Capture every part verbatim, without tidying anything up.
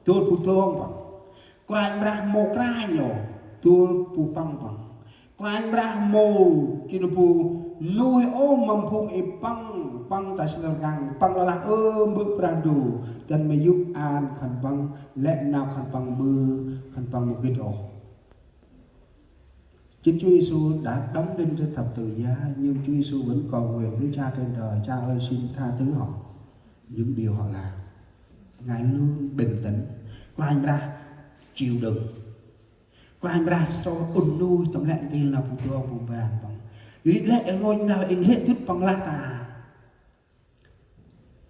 Dôl bu dŏng păng. Kôranh Brah mâu kôranh ôh, dôl bu păng păng. Kôranh Brah mâu jêng bu nuih ôh ma phung i păng, păng ta sĭn rkăng, păng lah ơ Mbơ̆ Brah Ndu, dăn ma yô̆ an khân păng, lĕ nau khân păng ƀư, khân păng mâu gĭt ôh. Chính Chúa Giêsu đã đóng đinh trên thập tự giá, nhưng Chúa Giêsu vẫn cầu nguyện với Cha trên trời, Cha ơi, xin tha thứ họ những điều họ làm. Ngài luôn bình tĩnh. Kôranh Brah chịu đựng. Kôranh Brah srôh ŭn nuih tâm lĕ ntil nau bu dŏng bu mpang păng. Yor ri lĕ rngôch nau i nglĕ dŭt păng lah ta.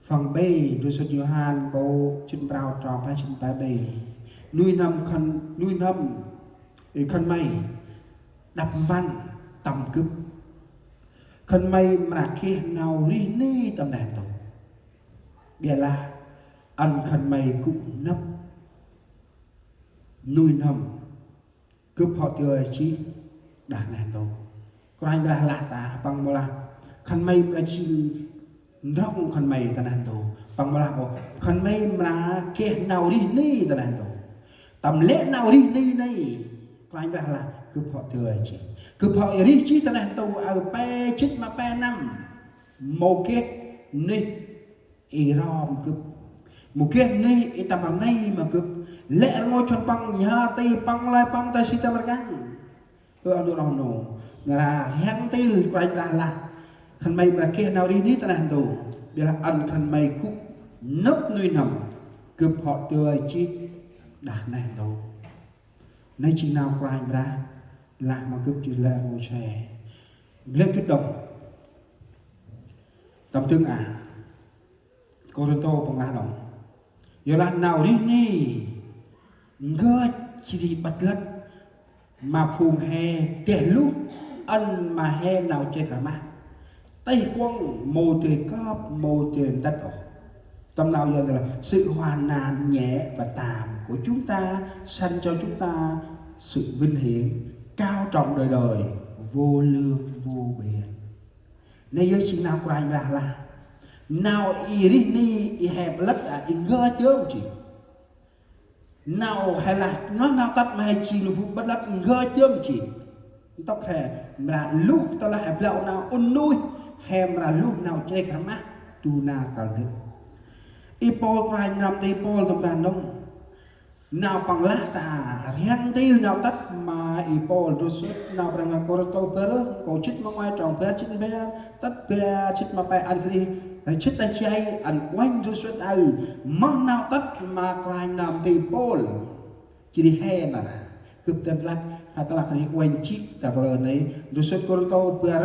Phần B, ndrôm sŭt Yôhan, nkô̆ jât prao, trong pe jât pe B. Nuih n'hâm khân, nuih n'hâm, ê, khân may đăp mpăn tâm gâp. Khân may mra geh nau rêh ni tâm neh ntu. Ƀiălah ăn khân may gŭ nâp nuih n'hâm gâp hŏ dơi jêh đah neh ntu. Kôranh Brah lah ta, păng mâu lah khân may mra jêng ndrŏng khân may ta neh ntu. Păng mâu lah ôh, khân may mra geh nau rêh ni ta neh ntu. Tâm lĕ nau rêh ni nây, Kôranh Brah lah gâp hŏ dơi jêh. Gâp hŏ rêh jêh ta neh ntu, aơ pe jât ma pe năm. Mâu geh nuyh i rom gâp. Mâu geh nuyh i tâm rnê ma gâp. Lĕ rngôch khân păng nhhar ti păng lơi păng ta si tâm rkăng. Ơ, a nô, a nô. Nar aơ rhiăng ntil Kôranh Brah lah. Khân may mra geh nau rêh ni ta neh ntu. Ƀiălah ăn khân may gŭ nâp nuih n'hâm gâp hŏ dơi jêh đah neh ntu. Nây jêng nau Kôranh Brah lah ma gâp jêh lĕ rngôch he. Lĕ gâp đŏng. Tâm dâng a Kôrintô păng lah đŏng. Yor lah nau rêh ni ngơi jêh ri ƀât lât ma phung he deh luh ăn ma he nau chrêk rmah. Tih kuŏng mâu dơi kơp, mâu dơi ntât ôh. Tâm nau yor lah sự hoạn nạn nhẹ và tạm của chúng ta sanh cho chúng ta sự vinh hiển cao trong đời đời vô lượng vô biên. Nây yơh jêng nau Kôranh Brah lah. Nau i rêh ni, i he ƀât lât a, i ngơi dơm jêh. Nau he lah, nau, nau tât ma he jêng lu bu ƀât lât ngơi dơm jêh. Ntŭk he mra luh, tơ lah he blau nau ŭn nuih, he mra luh nau chrêk rmah, du nar kăl dĭt. I Pôl, Kôranh nơm nti Pôl tâm ban nông. Nau păng lah ta rhiăng ntil nau tât ma i Pôl, ndrôm sŭt nau Brah Ngăn Kôrintô bar, nkô̆ jât ma nguay, trong bar jât bar, tât bar jât ma pe, ăn Krist, jât ta jay, ăn uănh ndrôm sŭt aơ, moh nau tât ma Kôranh nơm nti Pôl. Jêh ri he nar aơ, gâp dăn lah, kơt lah Krist uănh jêh ta kalơ nây, ndrôm sŭt Kôrintô bar,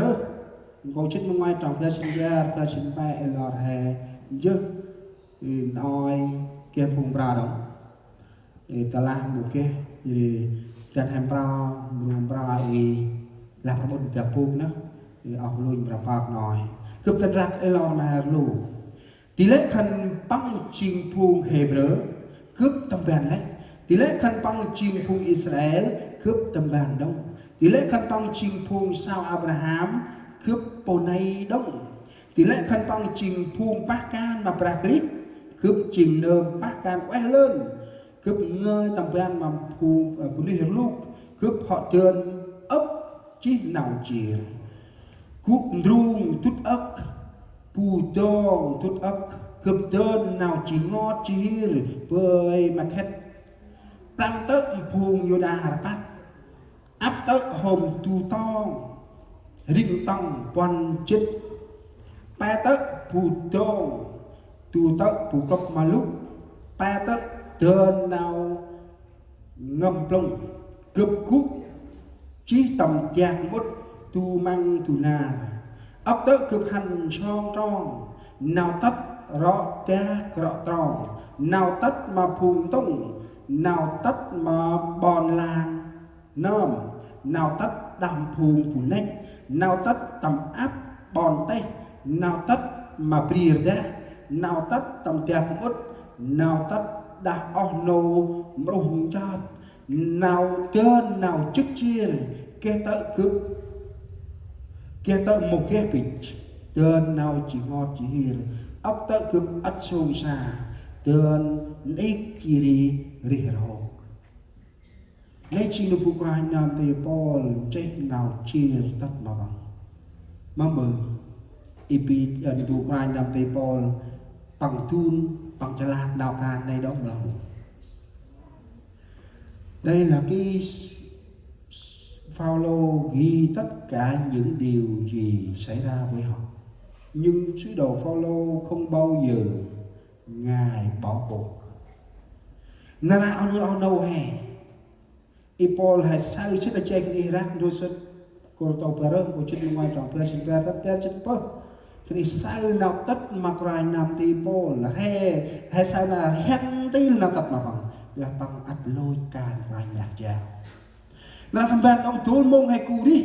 nkô̆ jât ma nguay, trong bar jât bar, bar jât pe, ê lor he, jêh, ê, noi, geh phung mra đŏng. Ê, tơ lah mâu geh, ê, dăn he mra, mra, mra, ê, lah prăp ŭn ta bôk nơh, ê, oh lônh mra pơk noi. Gâp dăn lah, ê, lor ma he rlu. Ti lĕ khân păng jêng phung Hêbrơ, gâp tâm ban lĕ. Ti lĕ khân păng jêng phung Israel, gâp tâm ban đŏng. Ti lĕ khân păng jêng phung sau Abraham, gâp pô nây đŏng. Ti lĕ khân păng jêng phung pah kan ma Brah Krist, gâp jêng nơm pah kan ueh lơn. Gâp ngơi tâm ban ma phung, ơ, bunuyh rluk, gâp hŏ dơn âk jêh nau jêr. Gŭ ndrung dŭt âk, bu dong dŭt âk, gâp dơn nau ji ngot ji hir bơi ma khĕt. Prăm tơ̆ phung Yuđa rpăt. Ăp tơ̆ hôm du tong, ring tong puăn jât. Pe tơ̆ bu dong, du tơ̆ bu klŏp ma lŭ. Pe tơ̆ dơn nau ngăm plŭng, gâp gŭ jêh tâm dak mŭt du măng du nar. Ăp tơ̆ gâp hăn nsong trong, nau tât rŏ dak rŏ trong, nau tât ma phung ntŭng, nau tât ma ƀon lan nơm, nau tât đah phung bu nêch, nau tât tâm ăp ƀon têh, nau tât ma bri rdah, nau tât tâm dak mŭt, nau tât đah oh nô mƀrôh nchot, nau dơn nau jâk jêr, geh tơ̆ gâp, geh tơ̆ mâu geh bêch, dơn nau ji ngot ji hir, ăp tơ̆ gâp ăt sông sa, Dơn n'ik jêh ri rêh rhok. Nây jêng nơm bu kôranh nơm nti Pôl nchih nau jêr tât ma păng. Mâm ƀư i bit, ơ, nơm bu kôranh nơm nti Pôl păng dun, păng chalăt nau kan nây đŏng mlâu. Đây là cái Phaolô ghi tất cả những điều gì xảy ra với họ. Nhưng sứ đồ Phaolô không bao giờ ngài bỏ cuộc. Nar aơ oh nô oh nô he. I Pôl he saơ sĭt a jêh kơt ih răk ndrôk sĭt. Kôrintô bar, kô̆ jât ma nguay, trong bar, jât bar tât bar, jât pơh. Kơt ih saơ nau tât ma kôranh nơm nti Pôl. He, he saơ nau rhiăng ntil nau tât ma păng. Lah păng ăt lôch kan Kôranh Brah jao. Nar aơ sĭt bân ŏk dôl mông he gŭ rêh.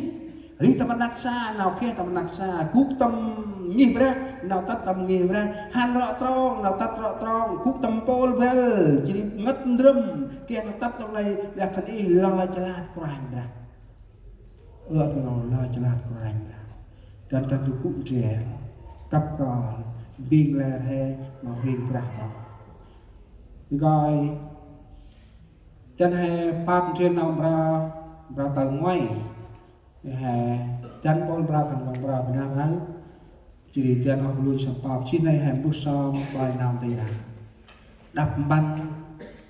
Rêh tâm rnăk sa, nau geh tâm rnăk sa. Gŭ tâm ngih Brah, nau tât tâm ngih Brah. Hăn rŏ trong, nau tât rŏ trong. Gŭ tâm mpôl băl, jêh ri ngăt ndrơm. Geh nau tât tâm nây, lah kơt ih lơi chalăt Kôranh Brah. Ơ, nau lơi chalăt Kôranh Brah. Dăn ta du gŭ ndrel, kăp kơl, mbing lĕ rhei, ma huêng Brah ta. Ngơi, dăn he pap ndrel nau mra, mra tơ nguay. He, dăn Pôl mra khân păng mra bơh nau ngăn. Jêh ri dăn oh bu lôch sơm pap, jêh nây he mbơh sơm ƀai nau nti aơ. Đăp mpăn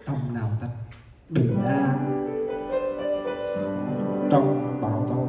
tâm nau tât. Bình an trong bão tố.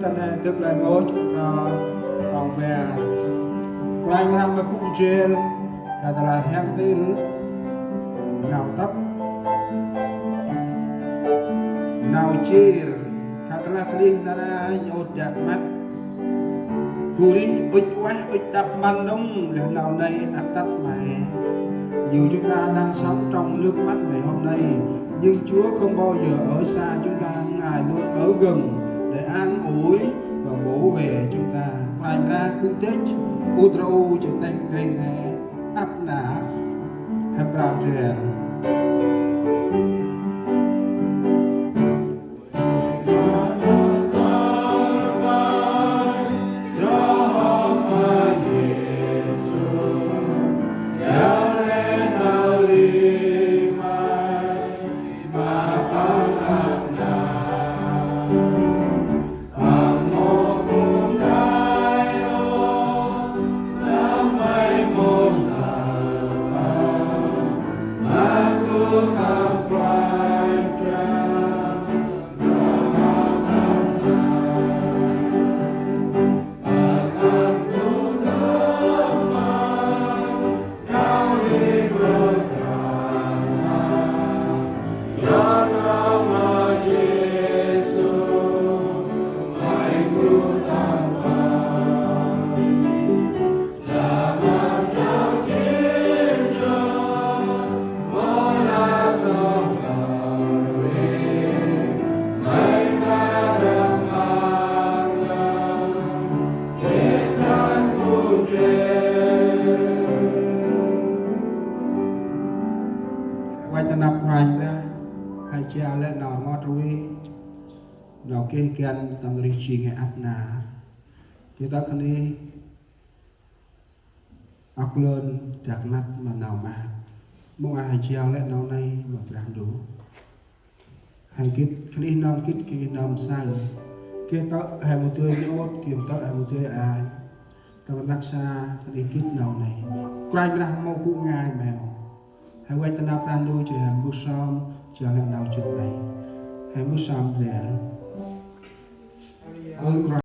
Tăn he dâk lai môt, ơ, ŏng be. Kôranh Brah ma gŭ ndrel, kơt lah rhiăng ntil nau tât, nau jêr, kơt lah kơt ih nar aơ ŭch jăk măt. Gŭ rêh ŭch ueh, ŭch đăp mpăn đŏng, lĕ nau nây ăt tât ma he. Dù chúng ta đang sống trong nước mắt ngày hôm nay, nhưng Chúa không bao giờ ở xa chúng ta, Ngài luôn ở gần để an ủi và bảo vệ chúng ta. Kôranh Brah gŭ têch, ŭch rau jêh têh krêng he, ăp nar, he mra ndrel. Jao lĕ nau rngot rvê, nau geh găn tâm rêh jêng he ăp nar. Geh tơ̆ khân ay ăk lơn dak măt ma nau maak. Mông aơ he jao lĕ nau nây ma Brah Ndu. He gĭt, khân ay nơm gĭt, khân ay nơm saơ. Geh tơ̆ he mâu dơi nhŭp, geh tơ̆ he mâu dơi ay. Tâm rnăk sa khân ay gĭt nau nây. Kôranh Brah mâu gŭ ngai ma he. He văch ta năp Brah Ndu jêh ri he mbơh sơm, jao lĕ nau jŭr nây. He mbơh sơm ndrel. Ơ Kôranh